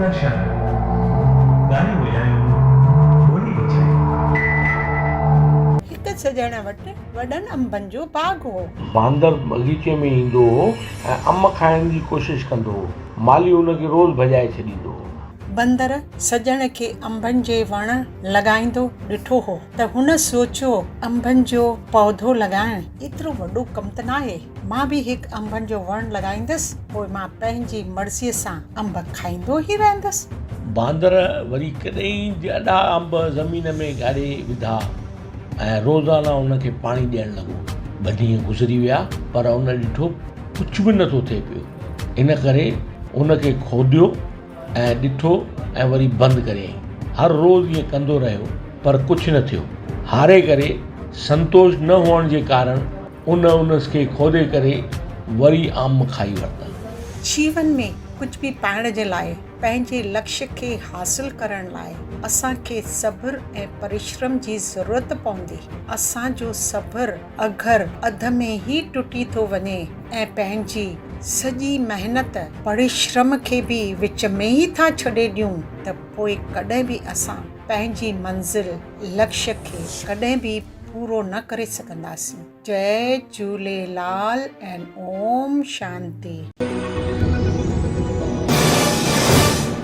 درشن، ڳايون وڄايون، ٻولي بچايون. هڪ سڄڻ وٽ وڏن انبن جو باغ هو. باندر باغيچي ۾ ايندو هو ۽ انب کائڻ جي ڪوشش ڪندو هو. مالهي هن کي روز ڀڄائي ڇڏيندو هو. بندر سڄڻ کي انبن جي وڻ لڳائيندو ڏٺو هو ته هن سوچيو انبن جو پوڌو لڳائڻ ايترو وڏو ڪم ته ناهي. مان به هڪ انبن جو وڻ لڳائيندس، پوء مان پنهنجي مرضيء سان انب کائيندو ئي رهندس. باندر وري ڪڏهن جڏا انب زمين ۾ گاڙي وڌا ۽ روزانه ان کي پاڻي ڏيڻ لڳو. ٻه ڏينهن گذري ويا پر ان ڏٺو ڪجهه به نٿو ٿئي پيو. ان ڪري ان کي کوديو ۽ ڏٺو ۽ وري بند ڪريائين. هر روز ائين ڪندو رهيو پر ڪجهه نه ٿيو. هاري ڪري سنتوش نه هئڻ جي ڪارڻ ان انس کي کودي ڪري وري آم کائي ورتا. جيون ۾ ڪجهه به پائڻ جي لاء پنهنجي لڪشيه کي حاصل ڪرڻ لاء اسان کي صبر ۽ پرشرم جي ضرورت پوندي. اسان جو صبر اگر اڌ ۾ ئي ٽٽي ٿو وڃي ۽ پنهنجي سڄي محنت پرشرم کي به وچ ۾ ئي ٿا ڇڏي ڏيون ته پوء ڪڏهن به اسان پنهنجي منزل، لڪشيه کي ڪڏهن به پورو نه ڪري سگهنداسين. جئي جهوليلال ۽ اوم شانتي.